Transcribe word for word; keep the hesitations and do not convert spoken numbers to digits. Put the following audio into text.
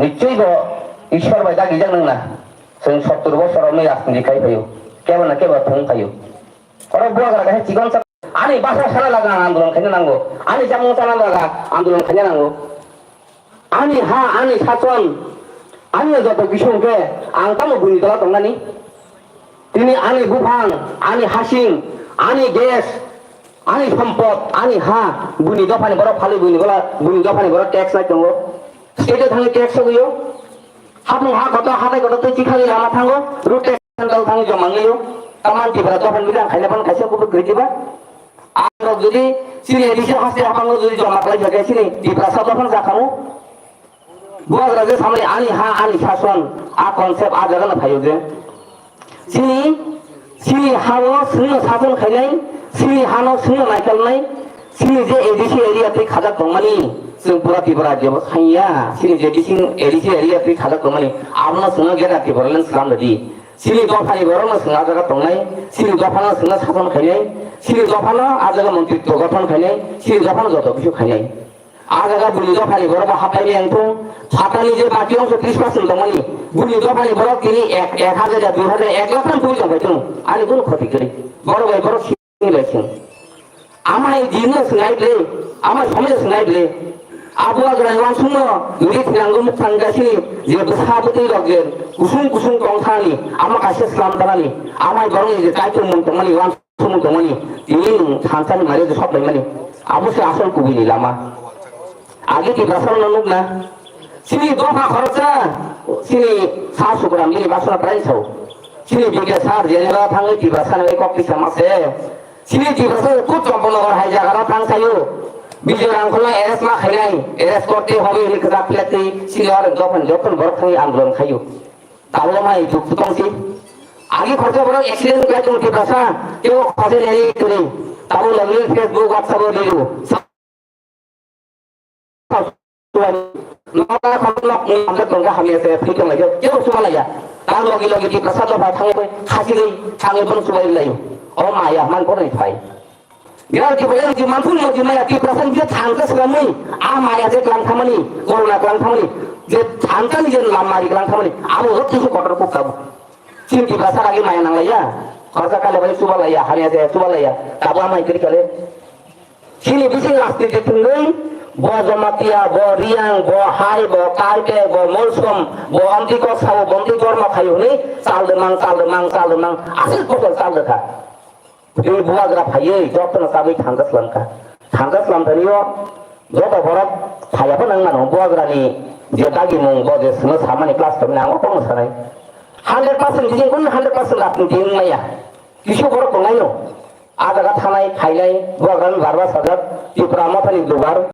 Nichoi bo Ishwar bai dagijak nang na. Chwng sottor bosor romwi rajniti khai phaio. Kebo na kebo thung phaio. Oro buagra kaisa chikon sak, ani basa sana laga ang andolon khaina nango. Ani chamung sana laga andolon khaina nango. Ani ha, ani sason, ani joto kisu hwnkhe ang tamo buini tola tongnani? Tini ani buphang, ani hasing, ani gas, ani sompot, ani ha, buini dophani borok phalwi buini bola, buini dophani borok tax nai tongo. State-o thangwi tax sogwio. Hapung ha kotor, hatai kotor tei chikhali lama thango, road tax central thangwi joma wngwio. Taman Tipra dophani bidang khaina phano kaisa kubui kwrwi diba. Ang rok jodi chini A D C haste haphango jodi joma khlai kha khe chini Tiprasa dophano jakhamu. Bubagra je samani ani ha ani sason a concept a jaga no phaio je. Chini, chini hao chwngno sason khainai, chini hano chwngno naikolnai, chini je A D C area twi khajak tongmani, chwng pura Tripura rajyo bo saiya, chini je A D C, A D C area twi khajak tongmani, abono chwngno Greater Tipraland slam rwdi. Chini dophani borokno chwng a jaga tongnai, chini dophano chwngno sason khainai, chini dophano a jaga montritw gothon khainai, chini dophano joto kisu khainai. A jaga buini dophani borok bo hapai maya wngthung, phatani je baki ongso tris percent tongmani, buini dophani borok tini ek, ek hajar ya dui hajar, ek lakh khan twi tongphai thung, ani kunu khoti kwrwi. Borok bai borok sini bai sing. Amai dino swngai ble, amai somoi swngai ble. Abu agra ni wansung no, ri thirango muk thang gasini, je bwsa bwtwi rok je, kusung kusung tong thani, ama kaisa slam tanani, amai borok ni je kaitor mung tongmani, wan Sumung tongmani, tini nwng thansa ni mari rok sok laimani, abo se asol kubui ni lama. Agi Tiprasa no nukna, chini dopha khoroksa, chini sa Sukuram bini basona prai sao. Chini bikla sa General thangwi Tiprasa ni kok tisa ma se. Chini Tiprasa kut Champanagar hai jaga rok thang sayo. Bijoy Rangkhol no arrest ma khainai, arrest korte hobe hwnwi kwchak philatwi, chini oro dophani dophani borok thangwi andolon khaio. Tabuk mai juk putong si. Agi khoroksa borok accident khlai tongo Tiprasa, tei o khoroksa nini tini. Tabuk logi logi Facebook, WhatsApp o liru. Sa-, sa-, noka khorok nok ni amda tongka hamya se, phi tong lai, kebo suba lai ya. Ta logi logi Tiprasa dopha thangwi khasi lai, thangwi bono suba lai. O maya, man kono ni phai. Birat Tiprasa ni manphun ni maya Tiprasa ni thansa swlamwi, a maya je klang thamani, corona klang thamani, je thansa ni je lamari klang thamani, abo rok kisu kotor kuk tabuk. Chini Tiprasa ragi maya nanglaiya, khoroksa kale bai chubalaiya, hamya je chubalaiya, tabuk amai kiri kale. Chini bising rajniti thwngwi, bo Jamatia, bo Riang, bo Hai, bo Karke, bo Molsom, bo Amtwi Kok sao, bo Amtwi Dormo khayo hwnwi, chal de mang, chal de mang, chal de mang, aswk bosor chal de kha. Tei bubagra phaiwi jotono chabwi thansa slamkha. Thansa slamthani o joto borok phaiya phano wng mano, bubagrani je dagimung, bo je chwngno samani class tongmani ang o kokno sanai. Hundred percent bising kunu hundred percent rajniti wng maya. Kisa borok tongnaino. A jaga thanai, phainai, bubagrani barba sajak, Tipra Mothani dugar,